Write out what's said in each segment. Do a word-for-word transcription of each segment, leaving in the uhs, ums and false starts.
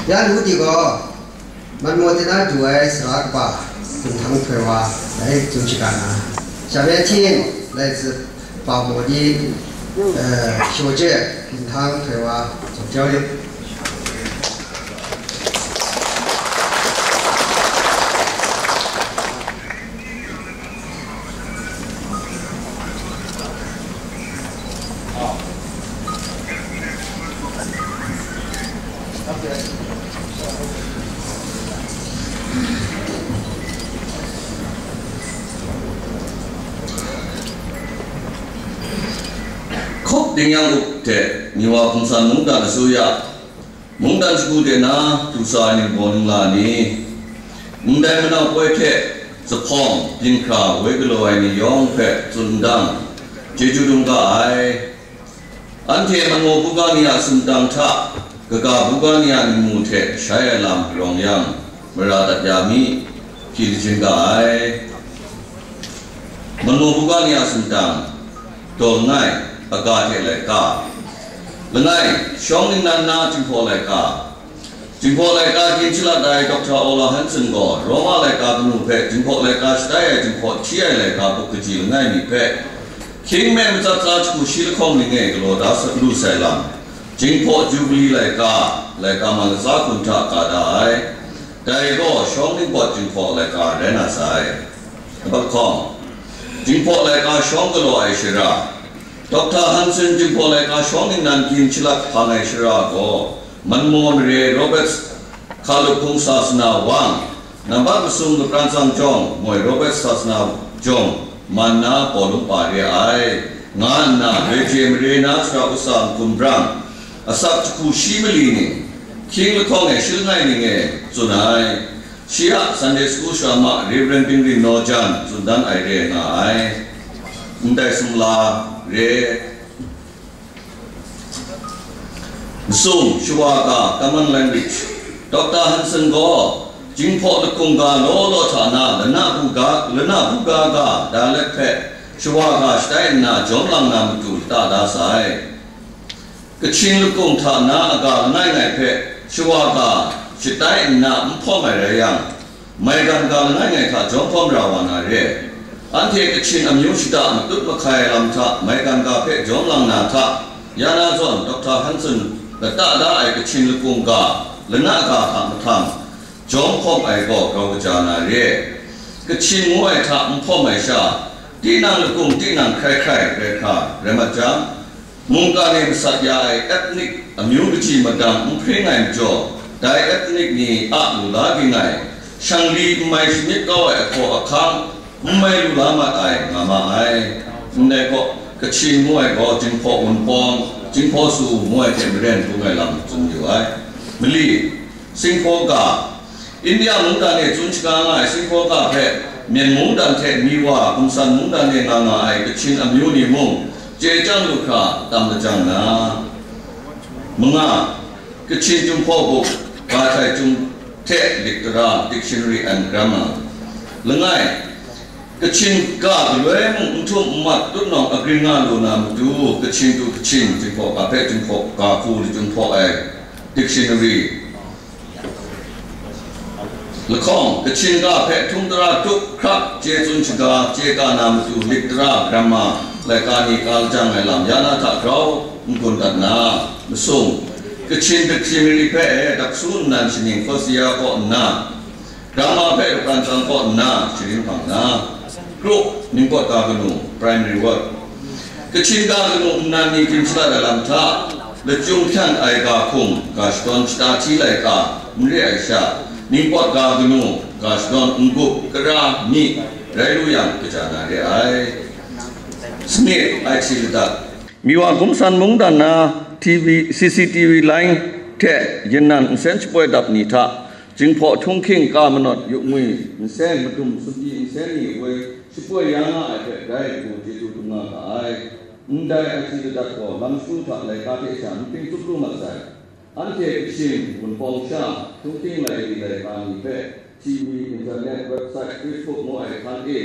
Ya lu di gaw, Manmaw de na du ai sara kaba hpinghkang htoi wa dai tsun shaga na, 下面请来自宝摩的，呃，学者 hpinghkang htoi wa 总教练。 Hkup ding yang up hte, Miwa Hpungsan Mungdan Asuya, mungdan shagu de na du sa ai ningbaw ningla ni, ndai manau poi hte zuphpawng, byin hkra, woi galaw ai ni yawng hpe tsun ndang, chyeju dum ga ai. Anhte Manmaw buga ni a sumtang hta, kaga buga ni a ningmu hte shai ai lam rawng yang, mara dat ya mi, hpyi lajin ga ai. Manmaw buga ni a sumtang, daw langai, aga hte laika. Langai, shawng ningnan na Jinghpaw laika. Jinghpaw laika gyin shalat ai Doctor Ola Hanson gaw Roma laika kanu hpe Jinghpaw laika shatai ai Jinghpaw hti ai laika bup kaji langai mi hpe, hkying me matsat tsa jahku shi lahkawng ning e galaw da sa lu sai lam, Jinghpaw Jubili laika, laika man latsa hkun hta ka da ai. Dai gaw shawng ningpawt Jinghpaw laika rai na sai. Nambat lahkawng, Jinghpaw laika shawng galaw ai shara, Doctor Hanson Jinghpaw laika shawng ningnan gyin shalat hpang ai shara gaw, Manmaw mare Roberts Hkalup Hpung Sasana Wang, nambat masum Kaprantsang Jawng, moi Roberts Sasana Jawng, man na bawlung pa re ai, nga nna, Roi Je mare na sara usa Nkumbrang, asak jahku shi mali ni, hkying lahkawng e shi langai ning e tsun ai. Shi a Sunday School shara ma Reverend Dingrin Naw Jan tsun dan ai re nga ai. Ndai sumla re. Nsum, shawa ga, common language. Doctor Hanson gaw, Jinghpaw lakung ga law law hta na, lana buga, lana buga ga, dialect hpe, shawa ga shatai nna jawm lang na matu lata da sai. Kachin lakung hta na aga langai ngai hpe, shawa ga shatai nna n hpawm ai rai yang, maigan ga langai ngai hta jawm hpawm ra wa na re. Anhte Kachin amyu shada matut mahkai ai lam hta maigan ga hpe jawm lang na hta, ya na zawn Doctor Hanson lata da ai Kachin lakung ga, lana ga hta mahtang, jawm hpawm ai gaw grau kaja na re. Kachin ngu ai hta n hpawm ai sha, tinang lakung tinang hkrai hkrai rai hkra rai mat jang, mungkan e masat ya ai ethnic amyu kaji madang n hpring ai majaw, dai ethnic ni a lu la ging ai, shangli n mai shamyit kau ai ahkaw ahkang n mai lu la mat ai nga ma ai. Ndai gaw, Kachin ngu ai gaw Jinghpaw Wunpawng, Jinghpaw Su ngu ai hte maren bung ai lam tsun yu ai. Mali, Singhpaw ga, India mungdan e tsun shaga nga ai Singhpaw ga hpe, Myen mungdan hte Miwa, Hpungsan mungdan e nga nga ai Kachin amyu ni mung, chye chyang lu hkra tam lajang na. Manga, Kachin Jinghpaw Buk, Ga Htai Chyum hte Lik Tara, Dictionary and Grammar. Langai, Kachin ga galoi mung n htum n mat tutnawng agring nga lu na matu, Kachin tu Kachin, Jinghpaw ga hpe Jinghpaw ga hku lachyum hpaw ai dictionary. Lahkawng, Kachin ga hpe htung tara tup hkrap chye tsun shaga, chye ka na matu lik tara, grama, laika ni ka lajang ai lam ya na hta grau n gun dat na, masum, Kachin dictionary hpe e daksu nnan shaning first year kaw nna, Grama hpe Rakan Tsang kaw nna sharin hpang na, group, ningpawt ga kanu, primary work. Kachin ga kanu nnan ni gyin shalat ai lam hta, lachyum hpyan ai ga hkum, ga shadawn shata hti laika, n re ai sha, ningpawt ga kanu, ga shadawn n-gup, kara, mi, rai lu yang, kaja na re ai. Sanit, I T ladat. Miwa Gumsan mungdan na T V, C C T V line hte yin nan nsen shapoi dap ni hta, Jinghpaw htunghking ka manawt yu ngwi nsen madum sumyi nsen ni woi shapoi ya nga ai hpe rai ngu chyeju dum nga ga ai. Ndai I T ladat gaw lam shagu hta laika hte sha n pring tup lu mat sai. Anhte Kachin, Wunpawng sha, htunghking lai di laika ni hpe T V, internet, website, Facebook ngu ai hkan e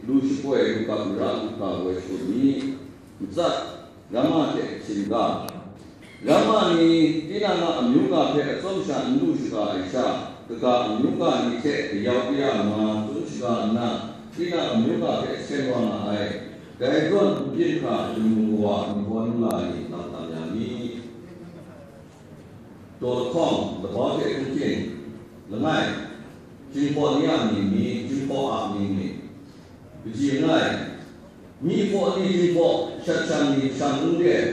lu shapoi lu kap lu ra lu hkra woi shut mi. Matsat, Grama hte Kachin ga. Ramma ni tinang a amyu ga hpe atsawm sha n lu shaga ai sha, kaga amyu ga ni hte kayau kaya nga tsun shaga nna, tinang amyu ga hpe seng wa nga ai. Dai zawn, n byin hkra, Chyum Kawa, ningbaw ningla ni tam tam ya mi. Daw lahkawng, labau hte hkunghking, langai, Jinghpaw ni a mying mi, Jinghpaw a mying mi, kaji langai, myi hpaw ni Jinghpaw, shat shan ni shang n re ai,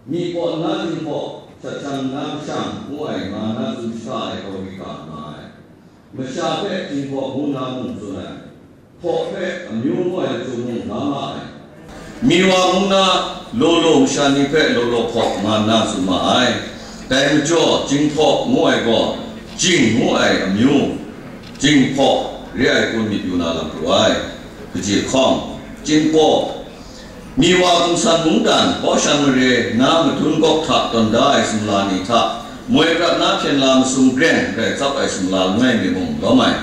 myi hpaw nna Jinghpaw, shat shan nna mashang ngu ai nga na tsun shahta ai hkau ri ga nga ai. Masha hpe Jinghpaw ngu nna mung tsun ai, hpaw hpe amyu ngu ai lachyum mung la ma ai. Myiwa ngu na law law masha ni hpe law law hpaw nga nna tsun ma ai. Dai majaw, Jinghpaw ngu ai gaw, jing ngu ai amyu, Jinghpaw re ai kun myit yu na lam pru ai. Kaji lahkawng, Jinghpaw, Myiwa Gumsan Mungdan, Bawshan Mare, na madun gawk hta tawn da ai sumla ni hta, moi prat na hpyen la masum gren rai tsap ai sumla langai mi mung lawm ai.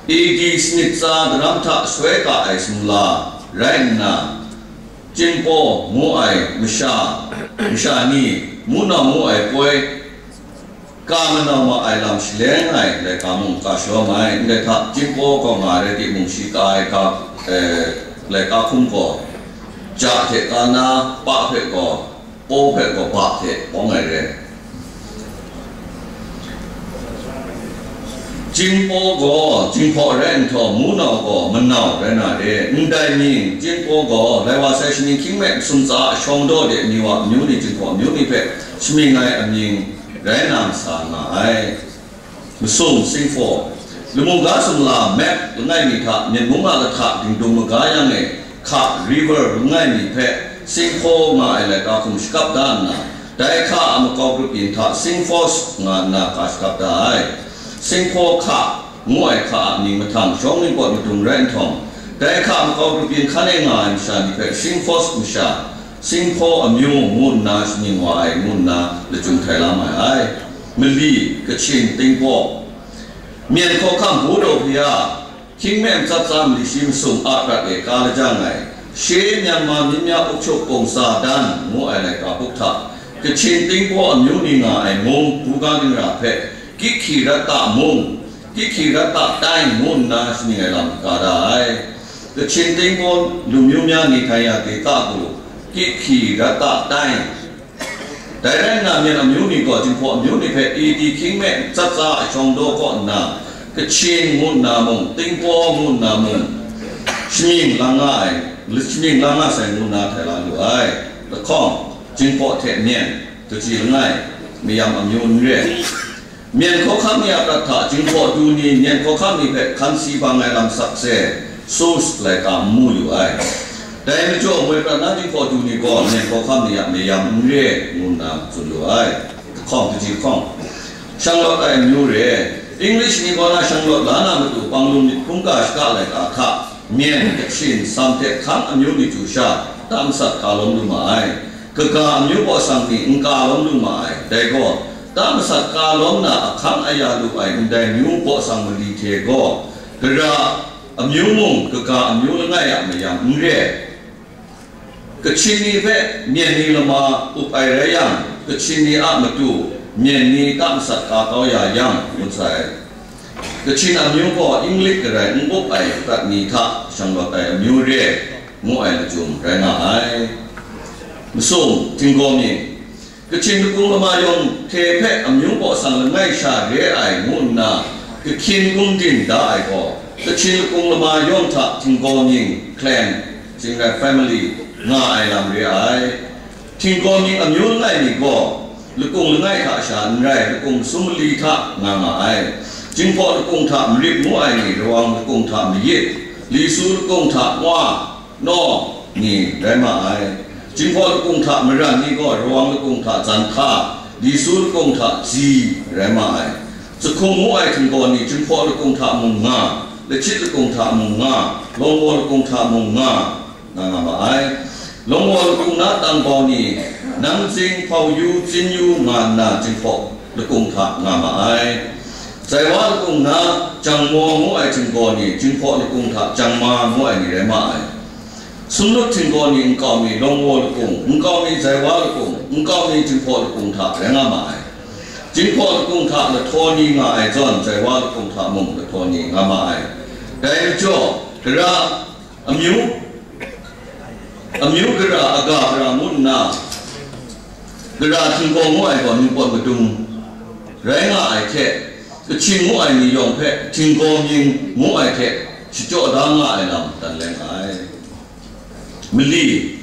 A D sanit tsa daram hta soi ga ai sumla rai nna, Jinghpaw ngu ai masha, masha ni, mungdan ngu ai poi, ka manau ma ai lam shaleng ai laika mung ka shawm ai, ndai hta Jinghpaw gaw nga rai timung, shi ka ai ka, eh, laika hkum gaw, ja hte ka na, pa hpe gaw, paw hpe gaw, ba hte pawng ai re. Jinghpaw gaw Jinghpaw rai nhtawm, mungdan gaw manau rai na re. Ndai mying, Jinghpaw gaw, lai wa sai shaning hkying me masum tsa a shawng daw de Myiwa amyu ni Jinghpaw amyu ni hpe shamying ai amying rai na masa nga ai. Masum, Singhpaw, lamu ga sumla, map langai mi hta, Myen mung a lahta dingdung maga yang e, hka, river langai mi hpe, Singhpaw nga ai laika hkum shakap da nna, dai hka a makau grup yin hta Singhfos nga nna hka shakap da ai. Singhpaw hka ngu ai hka a mying mahtang shawng ningpawt madung rai nhtawm, dai hka a makau grup yin hkan e nga ai masha ni hpe Singhfos masha, Singhpaw amyu ngu nna shamying wa ai ngu nna lachyum htai la mai ai. Mali, Kachin, Tingpaw, Myen hkawhkam Budaw Hpya, hkying me matsat tsa mali shi masum a prat e ka lajang ai, she Myanmar myit mya ukchup kungsa dan ngu ai laika hpuk hta, Kachin Tingpaw amyu ni nga ai mung, buga dingra hpe, Kihkhi Ratta mung, Kihkhi Ratta tai ngu nna shamying ai lam ka da ai. Kachin Tingpaw lumyu mya ni hkrai ya deta gaw, Kihkhi Ratta tai. Dai rai nna, Myen amyu ni gaw Jinghpaw amyu ni hpe A D hkying me matsat tsa a shawng daw kaw nna, Kachin ngu nna mung, Tingpaw ngu nna mung, shamying lang nga ai, shamying lang nga sai ngu nna htai la lu ai. Lahkawng, Jinghpaw hte Myen, kaji langai, mayam amyu n re. Myen hkawhkam ni a prat hta Jinghpaw du ni Myen hkawhkam ni hpe hkan si bang ai lam sakse, source laika n mu yu ai. Dai majaw, moi prat na Jinghpaw du ni gaw Myen hkawhkam ni a mayam n re ngu nna tsun lu ai. Lahkawng, kaji lahkawng, shanglawt ai amyu re. English ni gaw na shanglawt la na matu panglun myit hkungga shaka laika hta, Myen, Kachin, Sam hte Hkang amyu ni chyu sha, ta masat ka lawm lu ma ai. Kaga amyu baw sang ni n ka lawm lu ma ai. Dai gaw, ta masat ka lawm na ahkang aya lu ai ndai myu baw sang mali hte gaw, gara amyu mung kaga amyu langai a mayam n re. Kachin ni hpe Myen ni lama up ai rai yang, Kachin ni a matu Myen ni ta masat ka kau ya yang, ngut sai. Kachin amyu gaw English garai n up ai prat ni hta shanglawt ai amyu re, ngu ai lachyum rai nga ai. Masum, Htinggaw mying, Kachin lakung lama yawng hte hpe amyu baw sang langai sha re ai ngu nna, kahkyin kungdin da ai gaw, Kachin lakung lama yawng hta Htinggaw mying, clan, Chingrai family, nga ai lam re ai. Htinggaw mying amyu langai mi gaw, lakung langai hta sha n rai, lakung sum mali hta nga nga ai. Jinghpaw lakung hta Marip ngu ai ni, Rawang lakung hta Mayit, Lisu lakung hta Nwa, Naw ni rai ma ai. Jinghpaw lakung hta Maran ni gaw, Rawang lakung hta Zanhka, Lisu lakung hta Zi rai ma ai. Zahkung ngu ai Htinggaw ni Jinghpaw lakung hta mung nga, Lachit lakung hta mung nga, Lawngbaw lakung hta mung nga, nga nga ma ai. Lawngbaw lakung na Tangbau ni, Nangzing, Hpau Yu, Tsin Yu nga nna Jinghpaw lakung hta nga ma ai. Zaiwa lakung na Jangmaw ngu ai Htinggaw ni Jinghpaw lakung hta Jangma ngu ai ni rai ma ai. Sumlut htinggaw ni nkau mi Lawngwaw lakung, nkau mi Zaiwa lakung, nkau mi Jinghpaw lakung hta rai nga ma ai. Jinghpaw lakung hta lahtaw ni nga ai zawn, Zaiwa lakung hta mung lahtaw ni nga ma ai. Dai majaw, gara amyu, amyu gara, aga gara ngu nna, gara htinggaw ngu ai gaw ningpawt madung rai nga ai hte, kachyin ngu ai ni yawng hpe htinggaw mying ngu ai hte shachyaw da nga ai lam dan leng ai. Mali,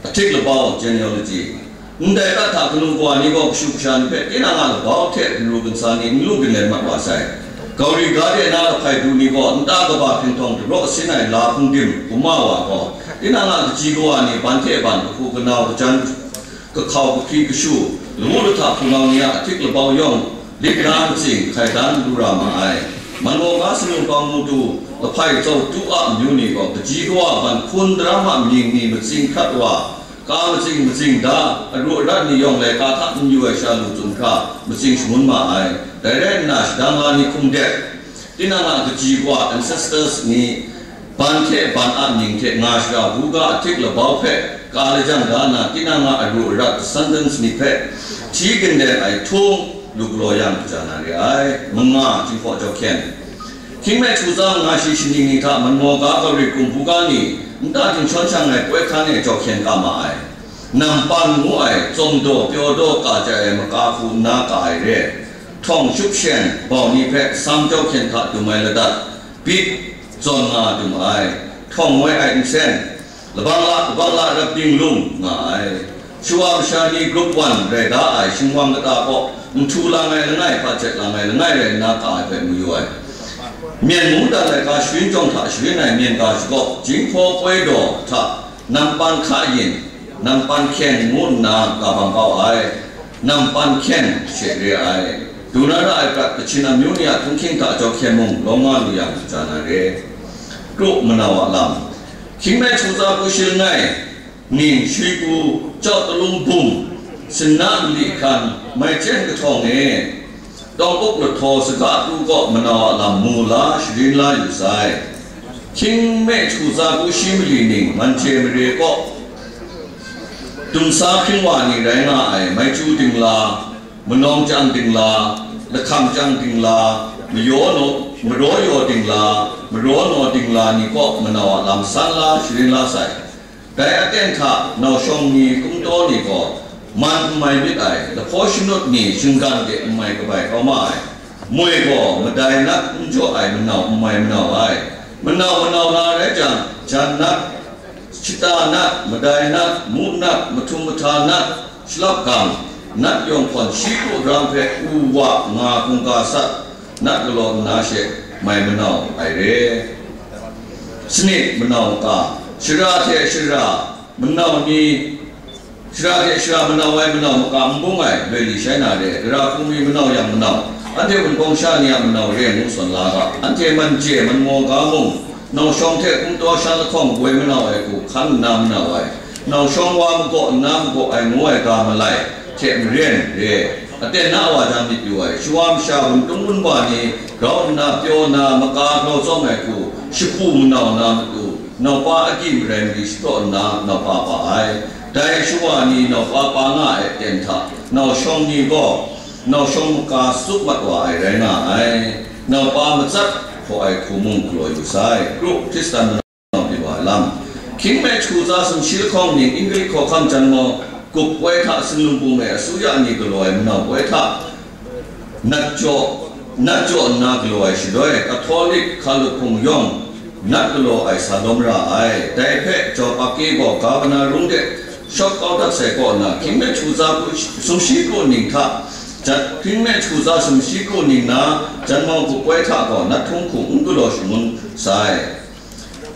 ahtik labau, genealogy. Ndai hta hta kanu kawa ni gaw kashu kasha ni hpe tinang a labau hte ginru ginsa ni n lu ginlen mat wa sai. Gauri ga de na lahpai du ni gaw nta kaba hpinhtawng daraw sin ai la hpungdim, kuma wa gaw, tinang a kaji kawa ni ban hte ban kahku kanau kajan, kahkau kahkri kashu, lamu lahta hpunau ni a ahtik labau yawng, lit na matsing hkai dan lu ra ma ai. Mangaw ga sinung pang mu tu, lahpai tsau tu a amyu ni gaw, kaji kawa ban hkun daram a mying ni matsing hkrat wa, ka matsing matsing da, aru arat ni yawng laika hta n yu ai sha lu tsun hkra, matsing shangun ma ai. Dai rai nna, shadang la ni hkum det, tinang a kaji kawa, ancestors ni, ban hte ban a mying hte nga shara buga ahtik labau hpe ka lajang da na, tinang a aru arat, descendants ni hpe hti ginlen ai htung lu galaw yang kaja na re ai. Manga, Jinghpaw Jawhkyen. Hkying me hku tsa nga shi shaning ni hta Manmaw ga Gauri Krum buga ni nta dingshawng shang ai poi hkan e jawhkyen ka ma ai. Nampan ngu ai tsawm daw pyaw daw ka jai ai maka hku nna ka ai re. Htawng shup shen bau ni hpe sam jawhkyen hta dum ai ladat, bit, zawn nga dum ai. Htawng ngoi ai nsen, labang la, labang la rap ding lung nga ai. Shawa masha ni grup wan rai da ai shingwang kata kaw, nhtu lang ai langai, hpa htet lang ai langai rai nna ka ai hpe mayu ai. Myen mungdan laika sharin jawng hta sharin ai myen ga shakaw, Jinghpaw poi daw hta, Nampan hka yin, Nampan hkyeng ngu nna ka bang kau ai. Nampan hkyeng she re ai. Du na ra ai prat Kachin amyu ni a htunghking hta jawhkyen mung lawng nga lu yang, ja na re. Kru manau a lam. Hkying me hku tsa hku shi langai, ning, shwi pu, chyau talung bum, sinna nli hkan, mai chyen kahtawng e, tawng up lahtaw saga tu kaw manau a lam mu la sharin la yu sai. Hkying me hku tsa hku shi mali ning, man hte mare kaw, dumsa hkying wa ni rai nga ai, mai chyu dingla, manawng chyang dingla, lahkam chyang dingla, mayaw naw, maraw yaw dingla, maraw naw dingla ni kaw manau a lam san la sharin la sai. Dai aten hta nau shawng ni, kumtaw ni gaw man n mai myit ai, lahpaw shanut ni shinggan de n mai kabai kau ma ai. Moi gaw madai nat n jaw ai manau n mai manau ai. Manau manau na rai jang, jan nat, shata nat, madai nat, mu nat, mahtum mahta nat, shalap gang, nat yawng hkawn shi kru gram hpe u wa nga hkungga sat, nat galaw nna she mai manau ai re. Sanit manau maka, shara hte shara manau ni, shara hte shara manau ai manau maka n bung ai, loi li shai na re, gara hpung mi manau yang manau, anhte Wunpawng sha ni a manau re ngu sawn la ga, anhte man je, man maw ga mung, nau shawng hte kumtaw shan lahkawng woi manau ai hku hkan nna manau ai, nau shawng wa magaw nna magaw ai ngu ai ga malai hte maren re, aten na wa jang myit yu ai, shawa masha wuntung wunwa ni grau nna pyaw na maka grau tsawm ai hku, shapu manau na matu, naupa agyi marai mali shadaw nna naupa pa ai. Dai shawa ni naupa pa nga ai aten hta, nau shawng ni gaw, nau shawng maka tsup mat wa ai rai nga ai. Naupa matsat hkaw ai hku mung galaw yu sai. Kru Hkristan manau pyi wa ai lam. Hkying me hku tsa sumshi lahkawng ning, Ingri hkawhkam janmau gup poi hta, Sinlung bum e asuya ni galaw ai manau poi hta, nat jaw, nat jaw nna galaw ai shaloi, Catholic hkalup hpung yawng nat galaw ai sa lawm ra ai. Dai hpe Jawpake gaw Kapernarum de shawp kau dat sai kaw nna, hkying me hku tsa sumshi kru ning hta, jan, hkying me hku tsa sumshi kru ning na janmau gup poi hta gaw nat htung hku n galaw shangun sai.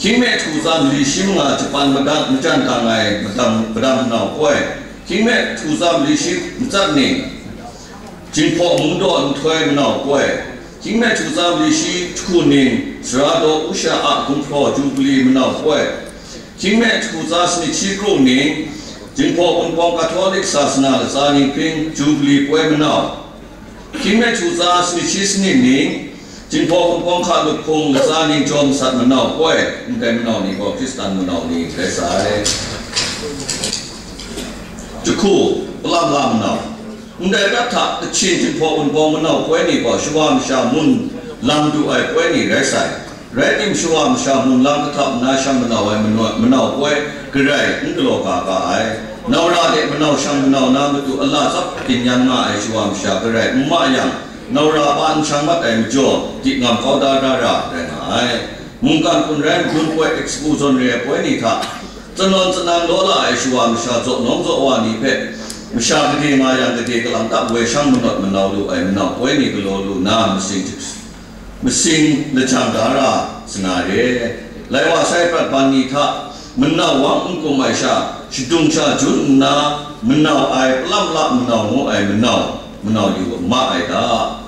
Hkying me hku tsa mali shi manga Japan madan, majan dang ai madam, madam manau poi. Hkying me hku tsa mali shi matsat ning, Jinghpaw mungdaw nhtoi manau poi. Hkying me hku tsa mali shi jahku ning, sara daw usha a gumhpraw jubili manau poi. Hkying me hku tsa sanit shi kru ning, Jinghpaw Wunpawng Katolik sasana latsa ning hpring jubili poi manau. Hkying me hku tsa sanit shi sanit ning, Jinghpaw Wunpawng Hkalup Hpung latsa ning jaw masat manau poi, ndai manau ni gaw Hkristan manau ni rai sai. Jahku, Palam la manau. Ndai prat hta, Kachin Jinghpaw Wunpawng manau poi ni gaw shawa masha mun lam du ai poi ni rai sai. Rai tim, shawa masha mun lam kahtap nna shang manau ai manau, manau poi garai n galaw ga ga ai. Naura de manau shang manau na matu ala tsap ginyan nga ai shawa masha garai n ma yang, naura pa n shang mat ai majaw, dinglam kau da ra ra rai nga ai. Mungkan hkun rai madun poi, expo zawn re ai poi ni hta, tsanawn tsanang law la ai shawa masha zaw nawng zaw wa ni hpe, masha gade nga yang gade kalang tak woi shang manawt manau lu ai manau poi ni galaw lu na, masing masing lajang da ra sa na re. Lai wa sai prat ban ni hta, manau wang n kum ai sha, shadung sha jun nna, manau ai palam la manau ngu ai manau, manau yu ma ai ga.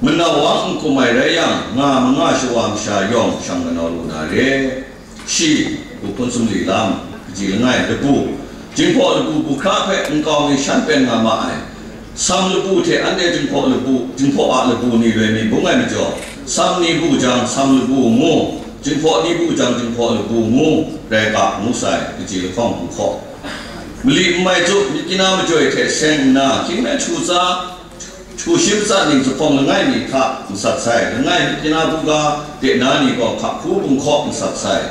Manau wang n kum ai rai yang, nga manga shawa masha yawng shang manau lu na re. Shi, Hpu Hpun Sumli lam, kaji langai, labu, Jinghpaw labu bu hkra hpe nkau mi shan pen nga ma ai. Sam labu hte anhte Jinghpaw labu, Jinghpaw a labu ni loi mi bung ai majaw, Sam ni bu jang Sam labu ngu, Jinghpaw ni bu jang Jinghpaw labu ngu, rai ga ngu sai, kaji lahkawng hku hkaw. Mali n mai tsup, myit kina majoi hte seng nna, hkying me htu tsa, htu shi matsan ning zuphpawng langai mi hta masat sai, langai myit kina buga de na ni gaw hka hku bung hkaw masat sai,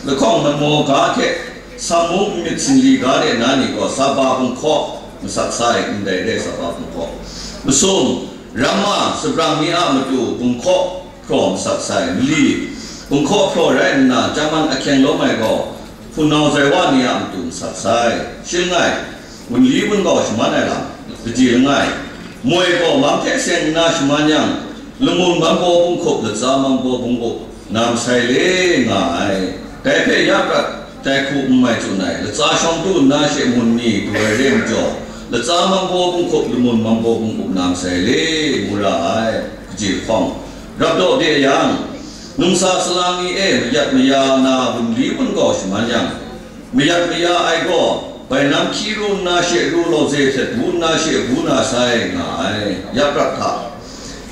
lahkawng manmaw ga hte sammung myit singli ga de na ni gaw saba bung hkaw masat sai, ndai re saba bung hkaw. Masum, ramma, sabrang ni a matu bung hkaw hpraw masat sai, mali, bung hkaw hpraw rai nna, Jaman ahkyeng lawm ai gaw, hpunau zai wa ni a matu masat sai, shi langai, wunli wungau shaman ai lam, kaji langai, moi gaw mang hte seng nna shaman yang, lamun mangbaw bung hkup, latsa mangbaw bung up, na masai le nga ai. Dai hpe ya prat, dai hku n mai tsun ai, latsa shawng du nna she mun ni du ai re majaw, latsa mangbaw bung hkup, lamun mangbaw bung up na masai le ngu ra ai, kaji lahkawng, rap daw de yang, numsa salang ni e mayat maya na wunli wungau shaman yang, mayat maya ai gaw, bainam hkyi ru nna she ru, lawze htet bu nna she bu na sai nga ai, ya prat hta.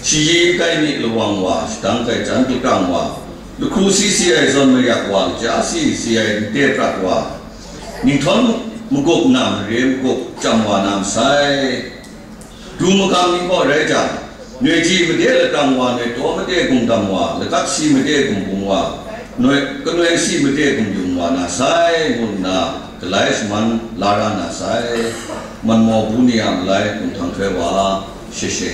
Shayi kai mi lawang wa, shadang kai jan dakrang wa, lahku si si ai zawn mayak wa, kaja si si ai nte prat wa, ninghtawn magup na mare magup chyam wa na masai. Du magam ni gaw rai jang, noi ji made lakrang wa, noi taw made gumdam wa, lakat si made gumbung wa, noi, kanoi si made gumyung wa na sai, ngu nna galai shaman la ra na sai. Manmaw bu ni a malai hkum htang htoi wa, she she.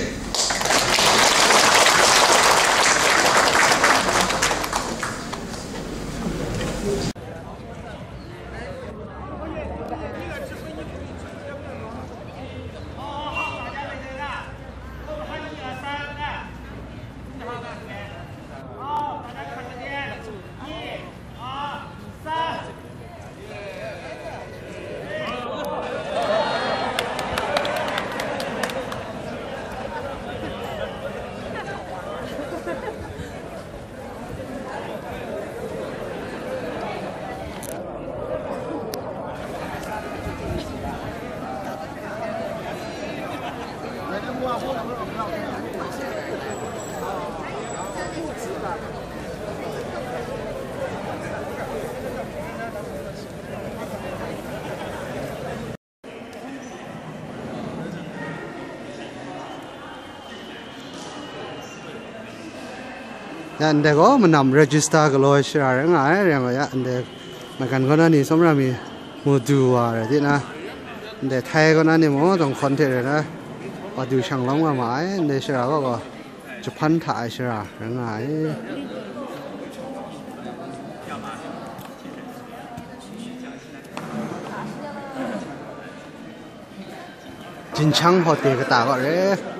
Ya ndai gaw manam register galaw ai shara rai nga ai, rai nga ya, ndai maigan kaw na ni tsawmra mi mu du wa rai di na, ndai Thai kaw na ni mung, dawng hkawn hte rai na, wa du shang lawm nga ma ai, ndai shara gaw gaw, Japan hta ai shara rai nga ai. Jinchang Hotel kata kaw re.